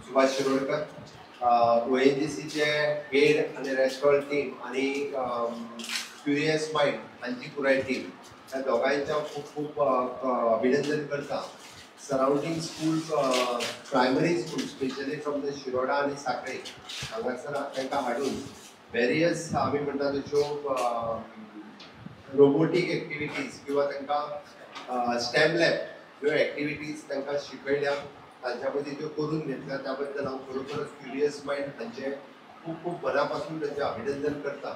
Subhash Shirodkar, ONGCचे head आनी रेस्टॉल team आनी curious mind हांची पुराय टीम, ह्या दोगांयच्या खूब खूब अभिनंदन करता. Surrounding school, primary school specially from the Shiroda आनी साखळे हांगासर तांकां हाडून वेरियस आमी म्हणटा तश्यो रोबोटीक एक्टिविटीज किंवा तांकां स्टेम लॅब ह्यो एक्टिविटीज तांकां शिकयल्या, तांच्या मदीं त्यो करून घेतल्या, त्या बद्दल हांव खरोखरच क्युरियस मायंड हांचें खूब खूब मना पासून तांचें अभिनंदन करता.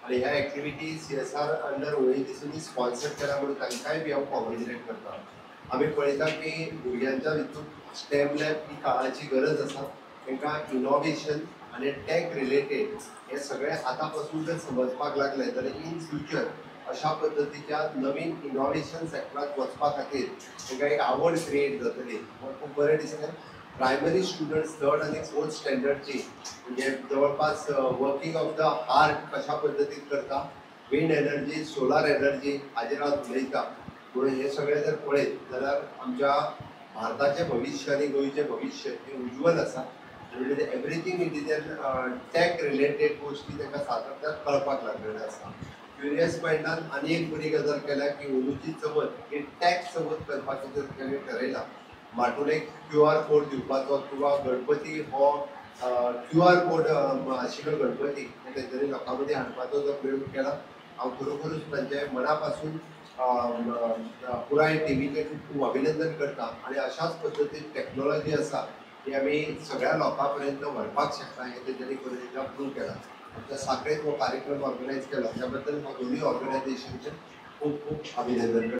आनी ह्या एक्टिविटीज CSR under ONGCनी स्पॉन्सर केल्या म्हणून तांकांय बी हांव कॉंग्रेच्युलेट करता. आमी पळयता की भुरग्यांच्या हितून स्टेम लॅब ही काळाची गरज आसा. तांकां इनोवेशन आनी टॅक रिलेटेड हे सगळें आतां पासून जर समजपाक लागले जाल्यार इन फ्युचर अशा पद्दतीच्या नवीन इनोवेशन सेक्टरात वचपा खातीर तांकां एक आवड क्रिएट जातली. म्हाका खूब बरें दिसलें प्रायमरी स्टुडंट्स थर्ड आनी फोर्थ स्टँडर्डची म्हणजे जवळपास वर्किंग ऑफ the heart कशा पद्दतीन करता, विंड एनर्जी, सोलार एनर्जी हाजेर आज उलयता. म्हणून हे सगळें जर पळयत जाल्यार आमच्या भारताचें भविश्य आनी गोंयचें भविश्य हें उज्वल आसा. म्हणजे everything it is an tech related गोश्टी तांकां सातत्यान कळपाक लागलेल्यो आसा. क्युरियस मायंडान आनी एक बरी गजाल केल्या की अंदूची चवथ ही टॅक चवथ करपाचें जर ताणें ठरयलां, माटुलेक QR code दिवपाचो किंवा गणपती हो QR code आशिल्लो गणपती हे तेंच्यांनी लोकां मदीं हाडपाचो जो प्रयोग केला, हांव खरोखरूच तांचे मना पासून पुराय टिमीचें खूब खूब अभिनंदन करता. आनी अशाच पद्दतीन टॅक्नोलॉजी आसा ती आमी सगळ्या लोकां पर्यंत व्हरपाक शकता हें तेंच्यांनी करून एकदां प्रूव केलां. आमच्या साखळेंत हो कार्यक्रम ऑर्गनायज केला त्या बद्दल हांव दोनूय ऑर्गनायजेशनचें खूब खूब अभिनंदन करता.